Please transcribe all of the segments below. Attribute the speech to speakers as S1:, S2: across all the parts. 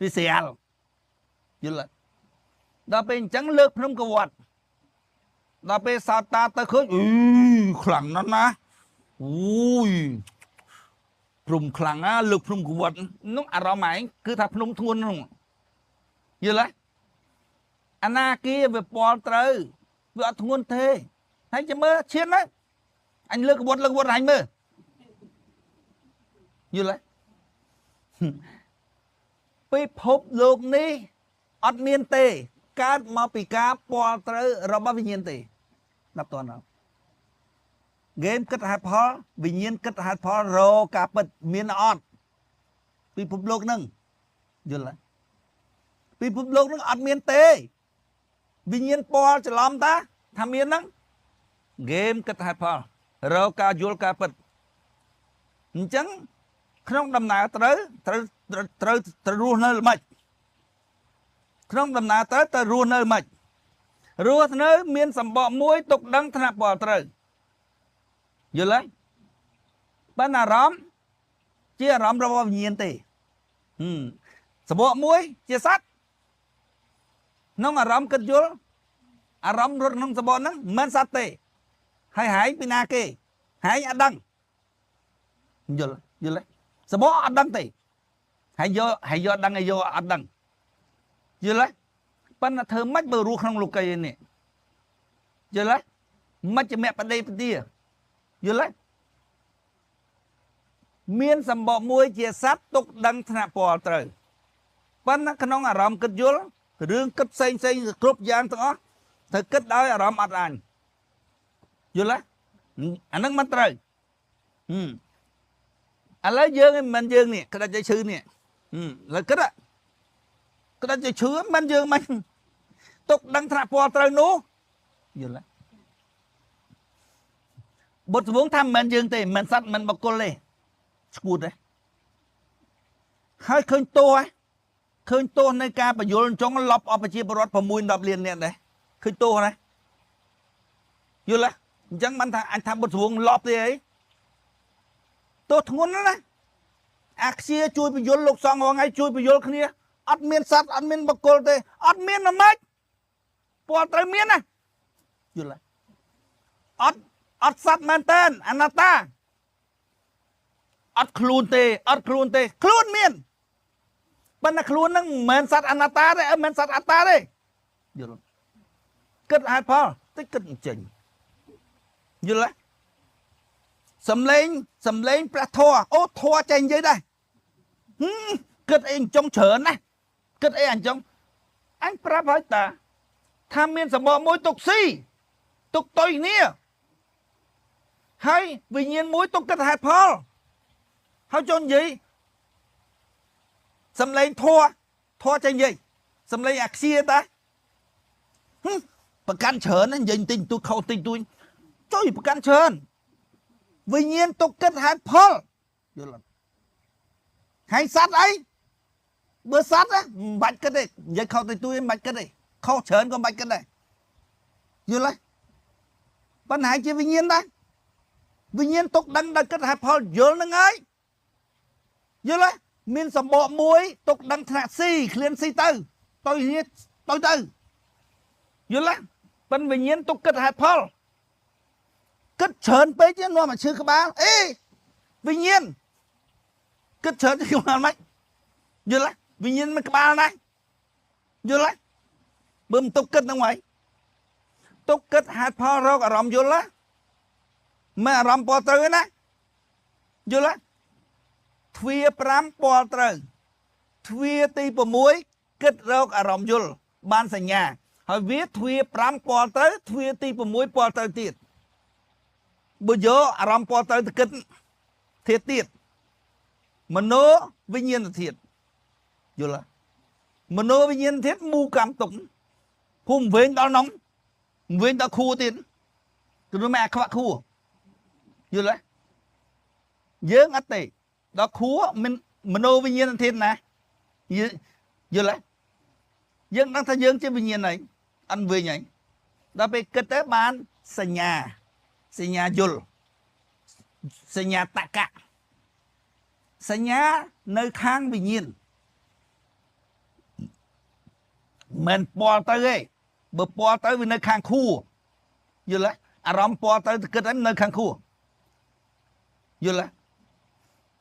S1: វាស្រាលយល់ដល់ពេលអញ្ចឹងលើកភ្នំកវត្តដល់ពេលសោតតាទៅឃើញអឺខ្លាំងណាស់ណាអូយព្រំខ្លាំងណាលើកភ្នំកវត្តនោះអារម្មណ៍ឯងគឺថាភ្នំធ្ងន់នោះយល់ទេអាណាគាវាពាល់ត្រូវវាអត់ធ្ងន់ទេហើយចាំមើលឈានណាអញលើកវត្តលើកវត្តអញមើលយល់ទេពិភពលោកនេះអត់មានទេកើតមកពីការពាល់ត្រូវរបស់វិញ្ញាណទេដល់តើហ្គេមគិតហេតុផលវិញ្ញាណគិតហេតុផលរកការពិតមានអត់ពិភពលោកហ្នឹងយល់ទេពិភពលោកហ្នឹងអត់មានទេវិញ្ញាណពាល់ច្រឡំតាថាមានហ្នឹងហ្គេមគិតហេតុផលរកការយល់ការពិតអញ្ចឹងក្នុងដំណើរត្រូវត្រូវត្រូវត្រូវរស់នៅល្មិចក្នុងដំណើរត្រូវទៅរស់នៅមិនរស់នៅមានសម្បកមួយទុកដឹងថ្នាក់ពលត្រូវយល់ទេបានអារម្មណ៍ជាអារម្មណ៍របស់វិញ្ញាណទេសម្បកមួយជាសត្វក្នុងអារម្មណ៍គិតយល់អារម្មណ៍រត់ក្នុងសម្បកហ្នឹងមិនមែនសត្វទេហើយហែងពីណាគេហែងអត់ដឹងយល់យល់ទេសម្បកអត់ដឹងទេហើយយកហើយយកដឹងហើយយកអត់ដឹងយល់ទេប៉ុន្តែធ្វើម៉េចបើរស់ក្នុងលោកីនេះយល់ទេមជ្ឈមបដិបទាយល់ទេមានសម្បកមួយជាសត្វទុកដឹងថ្នាក់ពលត្រូវប៉ុន្តែក្នុងអារម្មណ៍គិតយល់រឿងគិតផ្សេងផ្សេងគ្រប់យ៉ាងទាំងអស់ត្រូវគិតដោយអារម្មណ៍អត់អញយល់ទេអានឹងមិនត្រូវឥឡូវយើងមិនមែនយើងនេះក្តាច់ใจឈឺនេះឥឡូវគិតក្តាច់ใจឈឺមិនយើងមិនទុកដឹងថ្នាក់ពលត្រូវនោះយល់ទេបុត្រវងថាមិនមែនយើងទេមិនមែនសត្វមិនបុគ្គលទេឈួតទេហើយឃើញទោសឃើញទោសនៃការបញ្យលចង់លប់អស់ប្រជាពលរដ្ឋ6 10លាននាក់ដែរឃើញទោសណាយល់ទេអញ្ចឹងបានថាអញថាបុត្រវងលប់ទេអីទោសធ្ងន់ណាស់អាខ្ជាជួយបញ្យលលោកសង្ឃរងថ្ងៃជួយបញ្យលគ្នាអត់មានសត្វអត់មានបុគ្គលទេអត់មានណាម៉េចពលត្រូវមានណាយល់ទេអត់អត់សត្វមែនតើអនត្តាអត់ខ្លួនទេអត់ខ្លួនទេខ្លួនមានប៉ុន្តែខ្លួនហ្នឹងមិនមែនសត្វអនត្តាទេមិនមែនសត្វអត្តាទេយល់គិតហេតុផលតិចគិតមិនចេញយល់ទេសំលេងសំលេងព្រះធម៌អូធម៌ចេះនិយាយដែរគិតអីចង់ច្រើនណាគិតអីអញ្ចឹងអញប្រាប់ហើយតាថាមានសម្បកមួយទុកស៊ីទុកតុយគ្នាហើយវិញ្ញាណមួយទុកគិតហេតុផលហើយចង់និយាយសំលេងធัวធัวចេះនិយាយសំលេងអាខ្ជាតាប្រកាន់ច្រើនណានិយាយតិចទួចខុសតិចទួចចុយប្រកាន់ច្រើនវិញ្ញាណទុកគិតហេតុផលយល់អត់ហើយសត្វអីបើសត្វមិនបាច់គិតទេនិយាយខុសតិចទួចមិនបាច់គិតទេខុសច្រើនក៏មិនបាច់គិតដែរយល់ទេប៉ុន្តែជាវិញ្ញាណដែរវិញ្ញាណទុកដឹងដល់គិតហេតុផលយល់ហ្នឹងហើយយល់ទេមានសម្បកមួយទុកដឹងថ្នាក់ស៊ីឃ្លានស៊ីទៅទៅនេះទៅទៅយល់ទេប៉ុន្តែវិញ្ញាណទុកគិតហេតុផលគិតច្រើនពេកនាំឲ្យឈឺក្បាលអេវិញ្ញាណគិតច្រើនក្បាលមិនយល់ទេវិញ្ញាណមិនក្បាលណាយល់ទេបើមិនទុកគិតហ្នឹងហើយទុកគិតហេតុផលរកអារម្មណ៍យល់ណាមិនអារម្មណ៍ពលត្រូវណាយល់ទេទ្វា5ពលត្រូវទ្វាទី6គិតរកអារម្មណ៍យល់បានសញ្ញាហើយវាទ្វា5ពលត្រូវទ្វាទី6ពលត្រូវទៀតបើយកអារម្មណ៍ពលត្រូវទៅគិតធាតុទៀតមโนវិញ្ញាណធាតុយល់ទេមโนវិញ្ញាណធាតុមូកម្មទុកភូមិវិញដល់នំវិញដល់ខួទៀតគឺមិនអាខ្វាក់ខួយល់ទេយើងអត់ទេដល់ខួមិនមโนវិញ្ញាណធាតុណាយល់ទេយើងដឹងថាយើងជាវិញ្ញាណហើយអត់វិញហើយដល់ពេលគិតទៅបានសញ្ញាសញ្ញាយល់សញ្ញាតកៈសញ្ញានៅខាងវិញ្ញាណ មិនពាល់ទៅទេបើពាល់ទៅវានៅខាងខួរយល់ទេអារម្មណ៍ពាល់ទៅគិតហ្នឹងនៅខាងខួរយល់ទេ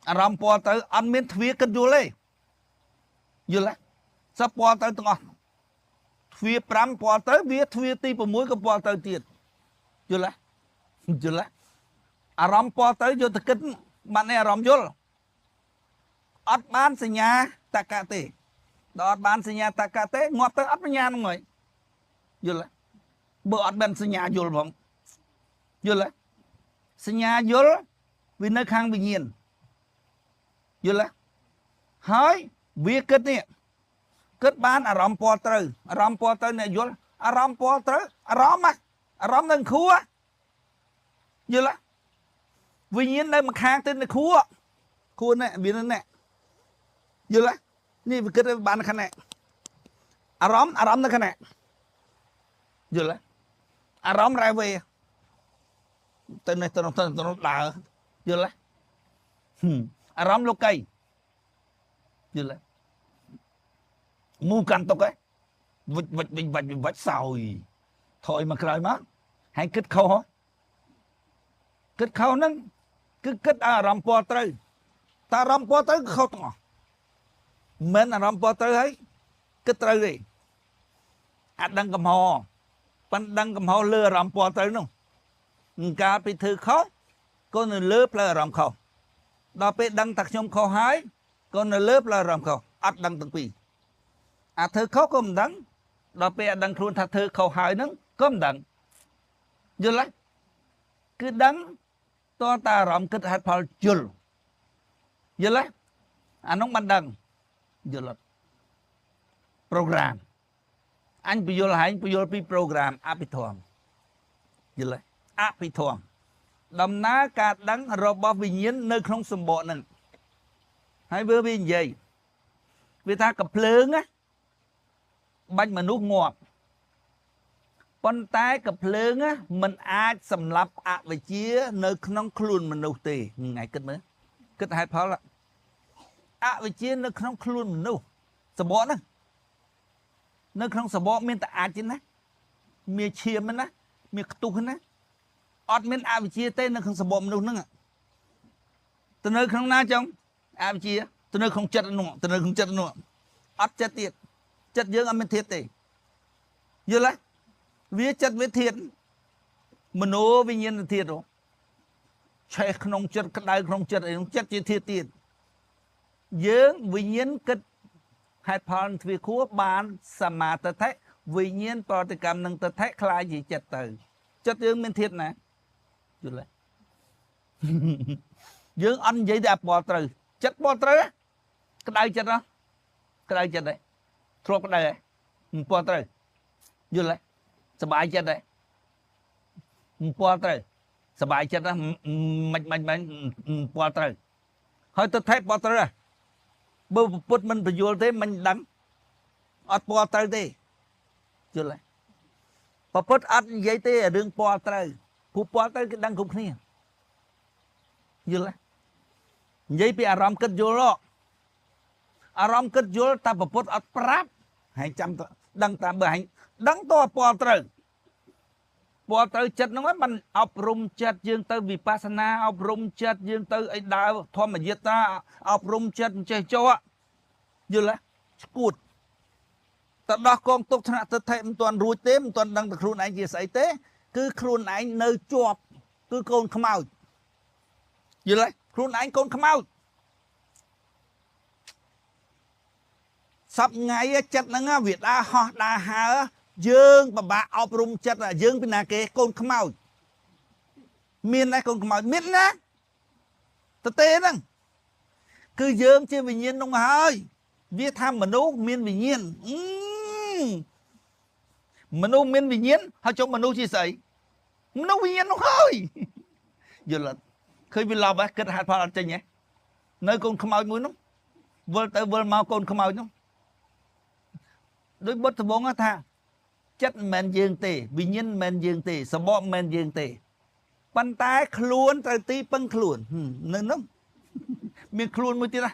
S1: អារម្មណ៍ពាល់ទៅអត់មានទ្វាគិតយល់ទេយល់ទេសពពាល់ទៅទាំងអស់ទ្វា5ពាល់ទៅវាទ្វាទី6ក៏ពាល់ទៅទៀតយល់ទេយល់ទេអារម្មណ៍ពាល់ទៅយកទៅគិតបានអារម្មណ៍យល់អត់បានសញ្ញាតកៈទេដល់អត់បានសញ្ញាតកៈទេងាប់ទៅអត់បញ្ញាហ្នឹងហើយយល់ទេបើអត់បានសញ្ញាយល់ផងយល់ទេសញ្ញាយល់វានៅខាងវិញ្ញាណយល់ទេហើយវាគិតនេះគិតបានអារម្មណ៍ពាល់ត្រូវអារម្មណ៍ពាល់ត្រូវអ្នកយល់អារម្មណ៍ពាល់ត្រូវអារម្មណ៍អារម្មណ៍នៅខួរយល់ទេវិញ្ញាណនៅម្ខាងទៅនៅខួរខួរនេះវានៅនេះយល់ទេនេះវាគិតបានខាងនេះអារម្មណ៍អារម្មណ៍នៅខាងនេះយល់ទេអារម្មណ៍រ៉ែវេទៅនេះទៅនោះទៅនោះដើរយល់ទេអារម្មណ៍លោកីយល់ទេមូកាន់ទុកហ៎វិចវិចវិចវិចវិចសោយថយមកក្រោយមកហើយគិតខុសគិតខុសហ្នឹងគឺគិតឲ្យអារម្មណ៍ពាល់ត្រូវតែអារម្មណ៍ពាល់ត្រូវគឺខុសទាំងអស់មិនអារម្មណ៍ពាល់ត្រូវហើយគិតត្រូវទេអាចដឹងកំហុសប៉ុន្តែដឹងកំហុសលើអារម្មណ៍ពាល់ត្រូវនោះកាលពីធ្វើខុសក៏នៅលើផ្លូវអារម្មណ៍ខុសដល់ពេលដឹងថាខ្ញុំខុសហើយក៏នៅលើផ្លូវអារម្មណ៍ខុសអត់ដឹងទាំងពីរអាធ្វើខុសក៏មិនដឹងដល់ពេលអត់ដឹងខ្លួនថាធ្វើខុសហើយហ្នឹងក៏មិនដឹងយល់ទេគឺដឹងតើតាអារម្មណ៍គិតហេតុផលយល់យល់ទេអានោះមិនដឹងយល់អត់ប្រូក្រាមអញពយល់ហែងពយល់ពីប្រូក្រាមអភិធម្មយល់ទេអភិធម្មដំណើរការដឹងរបស់វិញ្ញាណនៅក្នុងសម្បកហ្នឹងហើយវានិយាយវាថាកំភ្លើងណាបាញ់មនុស្សងាប់ប៉ុន្តែកំភ្លើងណាមិនអាចសម្លាប់អវិជ្ជានៅក្នុងខ្លួនមនុស្សទេថ្ងៃគិតមើលគិតហេតុផលអវិជ្ជានៅក្នុងខ្លួនមនុស្សសម្បកហ្នឹងនៅក្នុងសម្បកមានតែអាចទេណាមានឈាមណាមានខ្ទុះណាអត់មានអវិជ្ជាទេនៅក្នុងសម្បកមនុស្សហ្នឹងទៅនៅក្នុងណាចង់អវិជ្ជាទៅនៅក្នុងចិត្តនោះទៅនៅក្នុងចិត្តនោះអត់ចិត្តទៀតចិត្តយើងអត់មានធាតុទេយល់ទេវាចិត្តវាធាតុមโนវិញ្ញាណធាតុឆេះក្នុងចិត្តក្តៅក្នុងចិត្តអីចិត្តជាធាតុទៀតយើងវិញ្ញាណគិតហេតុផលទ្វាខួរបានសមាទិដ្ឋិវិញ្ញាណប្រតិកម្មនឹងទិដ្ឋិคล้ายជាចិត្តទៅចិត្តយើងមានធាតុណាយល់ទេយើងអត់និយាយតែអាពាល់ត្រូវចិត្តពាល់ត្រូវក្តៅចិត្តហ៎ក្តៅចិត្តហ៎ធ្លាប់ក្តៅហ៎មិនពាល់ត្រូវយល់ទេសบายចិត្តហ៎មិនពាល់ត្រូវសบายចិត្តហ៎មិនមិនមិនពាល់ត្រូវហើយទៅថេពាល់ត្រូវហ៎បើពុទ្ធមិនបញ្យល់ទេមិនដឹងអត់ពាល់ត្រូវទេយល់ទេពុទ្ធអត់និយាយទេរឿងពាល់ត្រូវព្រោះពាល់ត្រូវគេដឹងគ្រប់គ្នាយល់ទេនិយាយពីអារម្មណ៍គិតយល់អារម្មណ៍គិតយល់តែពុទ្ធអត់ប្រាប់ហើយចាំដឹងតាមបើហែងដឹងតពាល់ត្រូវពាល់ត្រូវចិត្តហ្នឹងมันអប់រំចិត្តយើងទៅវិបស្សនាអប់រំចិត្តយើងទៅអីដើរធម្មយាត្រាអប់រំចិត្តចេះចោះយល់ទេឈួតតដោះកងទុកថ្នាក់ទិដ្ឋិមិនទាន់រួចទេមិនទាន់ដឹងតែខ្លួនឯងជាស្អីទេគឺខ្លួនឯងនៅជាប់គឺកូនខ្មោចយល់ទេខ្លួនឯងកូនខ្មោចសប្ងៃចិត្តហ្នឹងវាដើរហោះដើរហើយើងពិបាកអប់រំចិត្តយើងពីណាគេកូនខ្មោចមានណាកូនខ្មោចមានណាតទេហ្នឹងគឺយើងជាវិញ្ញាណនោះហើយវាថាមនុស្សមានវិញ្ញាណមនុស្សមានវិញ្ញាណហើយចុះមនុស្សជាស្អីមនុស្សវិញ្ញាណនោះហើយយល់អត់ឃើញវាឡប់ហ៎គិតហេតុផលអត់ចេញហ៎នៅកូនខ្មោចមួយនោះវិលទៅវិលមកកូនខ្មោចនោះដោយបុត្រត្បូងថាចិត្តមិនមែនយើងទេវិញ្ញាណមិនមែនយើងទេសម្បកមិនមែនយើងទេប៉ុន្តែខ្លួនត្រូវទីពឹងខ្លួននៅនោះមានខ្លួនមួយទៀតណា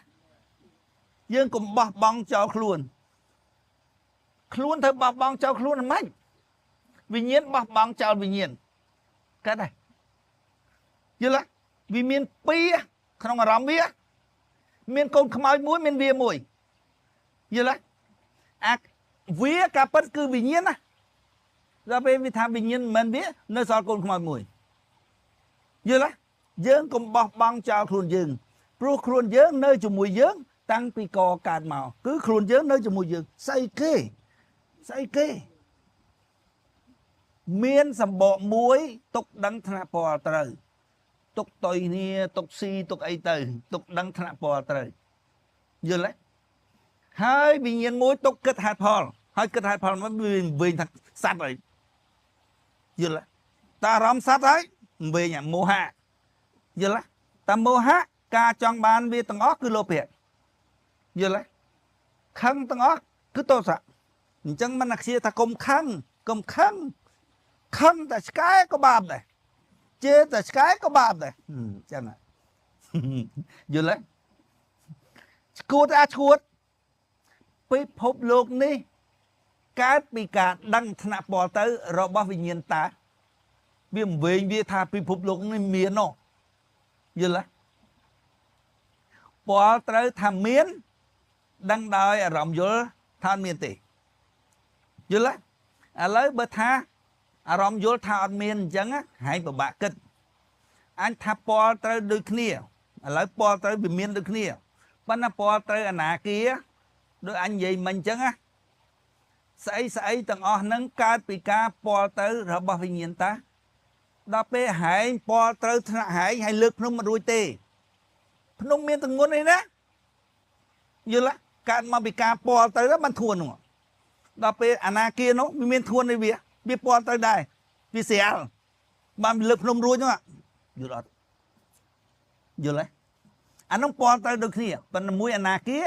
S1: យើងកុំបោះបង់ចោលខ្លួន ខ្លួនត្រូវបោះបង់ចោលខ្លួនហ្មងវិញ្ញាណបោះបង់ចោលវិញ្ញាណកើតដែរយល់ទេវាមានពីរក្នុងអារម្មណ៍វាមានកូនខ្មោចមួយមានវាមួយយល់ទេអាវាការពិតគឺវិញ្ញាណណាដល់ពេលវាថាវិញ្ញាណមិនមែនវានៅសល់កូនខ្មោចមួយយល់ទេយើងកុំបោះបង់ចោលខ្លួនយើងព្រោះខ្លួនយើងនៅជាមួយយើងតាំងពីកកើតមកគឺខ្លួនយើងនៅជាមួយយើងស្អីគេស្អីគេមានសម្បកមួយទុកដឹងថ្នាក់ពណ៌ត្រូវទុកតុយគ្នាទុកស៊ីទុកអីទៅទុកដឹងថ្នាក់ពណ៌ត្រូវយល់ទេហើយវិញ្ញាណមួយទុកគិតហេតុផលហើយគិតហេតុផលមកវាវិញថាសត្វហើយយល់ទេតាអារម្មណ៍សត្វហើយវិញមោហៈយល់ទេតាមោហៈការចង់បានវាទាំងអស់គឺលោភៈយល់ទេខឹងទាំងអស់គឺទោសៈអញ្ចឹងមិនអាខ្ជាថាកុំខឹងកុំខឹងខឹងតែឆ្កែក៏បាបដែរជេរតែឆ្កែក៏បាបដែរអញ្ចឹងយល់ទេឈួតអាឈួតពិភពលោកនេះកើតពីការដឹងថ្នាក់ពលទៅរបស់វិញ្ញាណតាវាមិនវិញវាថាពិភពលោកនេះមានណោះយល់ទេពលត្រូវថាមានដឹងដោយអារម្មណ៍យល់ថាមានទេយល់ទេឥឡូវបើថាអារម្មណ៍យល់ថាអត់មានអញ្ចឹងហែងពិបាកគិតអញថាពលត្រូវដូចគ្នាឥឡូវពលត្រូវវាមានដូចគ្នាប៉ុន្តែពលត្រូវអនាគាដូចអញនិយាយមិញអញ្ចឹងណាស្អីស្អីទាំងអស់ហ្នឹងកើតពីការពលទៅរបស់វិញ្ញាណតាដល់ពេលហែងពលត្រូវថ្នាក់ហែងហើយលើកភ្នំមិនរួចទេភ្នំមានទងន់អីណាយល់ទេកើតមកពីការពលទៅបានធួននោះដល់ពេលអនាគានោះវាមានធួនអីវាវាពលទៅដែរវាស្រាលបានលើកភ្នំរួចនោះយល់អត់យល់ទេអានោះពលទៅដូចគ្នាប៉ុន្តែមួយអនាគា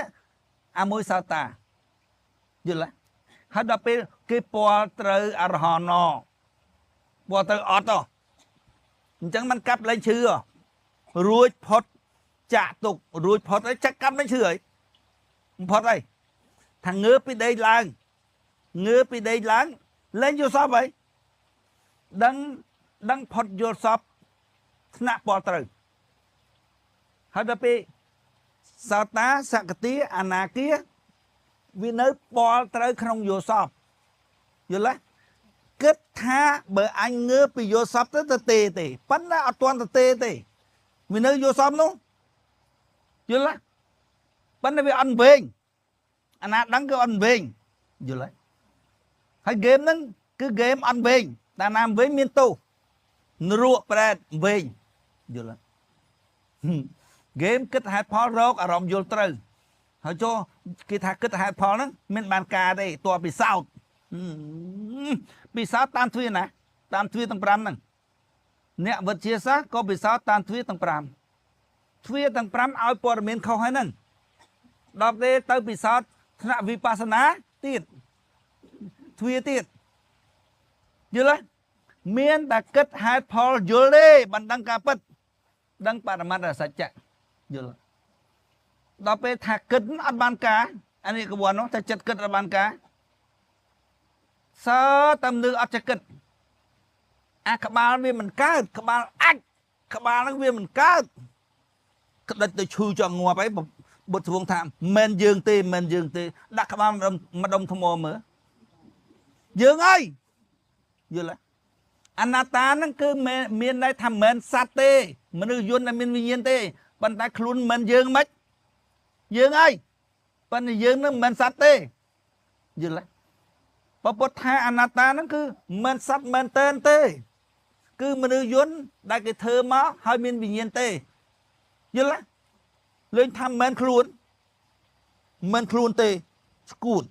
S1: អាមួយសោតាយល់ទេហើយដល់ពេលគេពលត្រូវអរហណពលទៅអត់ហ៎អញ្ចឹងมันកាប់លែងឈឺរួចផុតចាក់ទុករួចផុតអីចាក់កាប់លែងឈឺអីមិនផុតអីថាងើពីដេកឡើងងើពីដេកឡើងលែងយល់សពអីដឹងផុតយល់សពថ្នាក់ពលត្រូវហើយដល់ពេលសោតាសកតិអនាគាវានៅពលត្រូវក្នុងយល់សពយល់ទេគិតថាបើអញងើពីយល់សពទៅទៅទេទេប៉ុន្តែអត់ទាន់ទៅទេទេវានៅយល់សពនោះយល់ទេប៉ុន្តែវាអត់វិញអាណាដឹងគឺអត់វិញយល់ទេហើយហ្គេមហ្នឹងគឺហ្គេមអត់វិញតែណាវិញមានទោសនរកប្រែតវិញយល់ទេហ្គេមគិតហេតុផលរកអារម្មណ៍យល់ត្រូវហើយចូលគេថាគិតហេតុផលហ្នឹងមិនបានការទេតើពិសោធន៍ពិសោធន៍តាមទ្វារណាតាមទ្វារទាំង5ហ្នឹងអ្នកវិទ្យាសាស្ត្រក៏ពិសោធន៍តាមទ្វារទាំង5ទ្វារទាំង5ឲ្យព័ត៌មានខុសហើយហ្នឹងដល់ពេលទៅពិសោធន៍ថ្នាក់វិបស្សនាទៀតទ្វារទៀតយល់ទេមានតែគិតហេតុផលយល់ទេមិនដឹងការពិតដឹងបរមត្តសច្ចៈយល់ដល់ពេលថាគិតអត់បានការអានេះកវ័ននោះតែចិត្តគិតអត់បានការសើតែមនុស្សអត់ចេះគិតអាក្បាលវាមិនកើតក្បាលអាចក្បាលហ្នឹងវាមិនកើតក្តិចទៅឈឺចង់ងាប់អីបុត្រវងថាមិនយើងទេមិនយើងទេដាក់ក្បាលម្ដុំថ្មមើលយើងអីយល់ទេអនត្តាហ្នឹងគឺមានន័យថាមិនសត្វទេមនុស្សយន្តដែលមានវិញ្ញាណទេប៉ុន្តែខ្លួនមិនយើងមិនយើងអីប៉ុន្តែយើងនឹងមិនសត្វទេយល់ទេពុទ្ធថាអនត្តាហ្នឹងគឺមិនសត្វមែនទែនទេគឺមនុស្សយន្តដែលគេធ្វើមកហើយមានវិញ្ញាណទេយល់ទេលេងថាមិនខ្លួនមិនខ្លួនទេស្គួត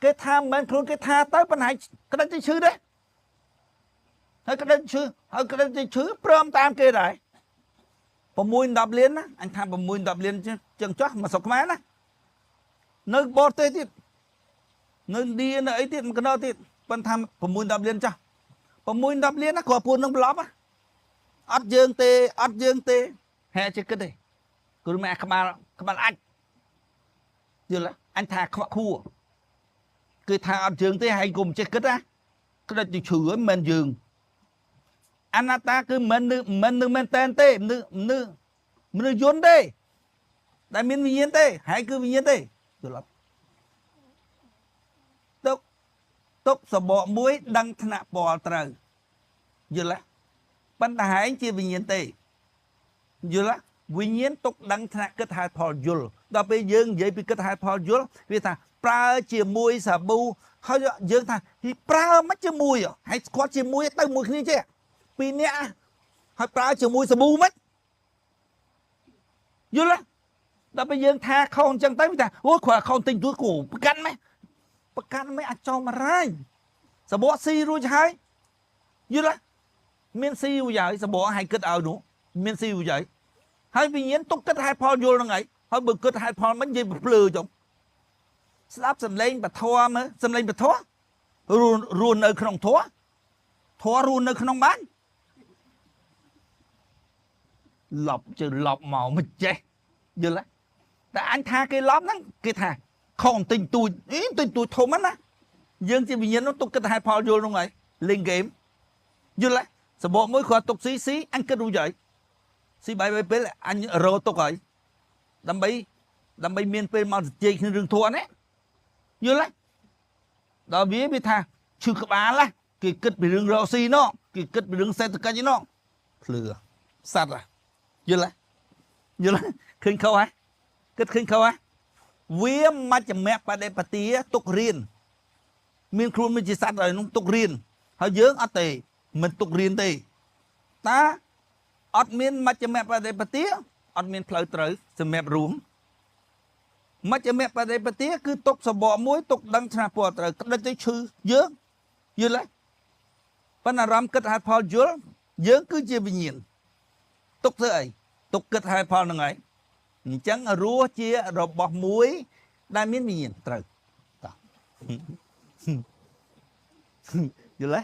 S1: គេថាមិនខ្លួនគេថាទៅប៉ុន្តែក្តិចទៅឈឺទេហើយក្តិចឈឺហើយក្តិចទៅឈឺព្រមតាមគេដែរ6 10លានណាអញថា6 10លានចឹងចោះមកស្រុកខ្មែរណានៅបរទេសទៀតនៅឥណ្ឌានៅអីទៀតមកកណោទៀតប៉ុន្តែ6 10លានចាស់6 10លានណាគ្រាន់ពួននឹងប្លប់អត់យើងទេអត់យើងទេហែចេះគិតទេគឺមិនអាក្បាលក្បាលអាចយល់អញថាខ្វាក់ខួរ គឺថាអត់យើងទេហើយកុំចេះគិតណាក្តិចទៅឈឺហ្នឹងមិនយើងអនត្តាគឺមិនមិននឹងមែនតែនទេមនុស្សមនុស្សមនុស្សយន្តទេដែលមានវិញ្ញាណទេហើយគឺវិញ្ញាណទេយល់អត់ទុកទុកសបកមួយដឹងថ្នាក់ពលត្រូវយល់ទេប៉ុន្តែហែងជាវិញ្ញាណទេយល់ទេវិញ្ញាណទុកដឹងថ្នាក់គិតហេតុផលយល់ដល់ពេលយើងនិយាយពីគិតហេតុផលយល់វាថាប្រើជាមួយសាប៊ូហើយយើងថាប្រើមិនជាមួយហើយស្គាល់ជាមួយទៅមួយគ្នាចេះពីរនាក់ហើយប្រើជាមួយសាប៊ូមិនយល់ទេដល់ពេលយើងថាខុសអញ្ចឹងទៅវាថាអូគ្រាន់ខុសទិញទួយគូប្រកាន់ម៉េចប្រកាន់ម៉េចអាចោមរាយសបកស៊ីរួចហើយយល់ទេមានស៊ីរួចហើយសបកឲ្យគិតឲ្យនោះមានស៊ីរួចហើយហើយវិញ្ញាណទុកគិតហេតុផលយល់ហ្នឹងឯងហើយបើគិតហេតុផលមិននិយាយភ្លឺចុងស្ដាប់សំឡេងពធមើលសំឡេងពធរស់នៅក្នុងធម៌ធម៌រស់នៅក្នុងបានលប់ជើលប់មកមិនចេះយល់ទេតែអញថាគេលប់ហ្នឹងគេថាខុសទិញទួយអីទិញទួយធំហ្នឹងណាយើងជាវិញ្ញាណនោះទុកគិតហេតុផលយល់ហ្នឹងឯងលេងហ្គេមយល់ទេសបកមួយគ្រាន់ទុកស៊ីស៊ីអញគិតរួចហើយស៊ីបាយបាយពេលអញរោទុកហើយដើម្បីដើម្បីមានពេលមកជជែកគ្នារឿងធัวនេះយល់ទេដល់វាវាថាឈឺក្បាលណាគេគិតពីរឿងរកស៊ីនោះគេគិតពីរឿងសេដ្ឋកិច្ចនោះភ្លឺសត្វយល់ទេយល់ទេឃើញខុសហ៎គិតឃើញខុសហ៎វាមជ្ឈមបដិបទាទុករៀនមានខ្លួនមានជាសត្វហើយនោះទុករៀនហើយយើងអត់ទេមិនទុករៀនទេតាអត់មានមជ្ឈមបដិបទាអត់មានផ្លូវត្រូវសម្រាប់រួមមជ្ឈមបដិបទាគឺទុកសបកមួយទុកដឹងឆ្នះពណ៌ត្រូវក្តិចទៅឈឺយើងយល់ទេប៉ុន្តែអារម្មណ៍គិតហេតុផលយល់យើងគឺជាវិញ្ញាណទុកធ្វើអីទុកគិតហេតុផលហ្នឹងឯងអញ្ចឹងរស់ជារបស់មួយដែលមានវិញ្ញាណត្រូវតោះយល់ទេ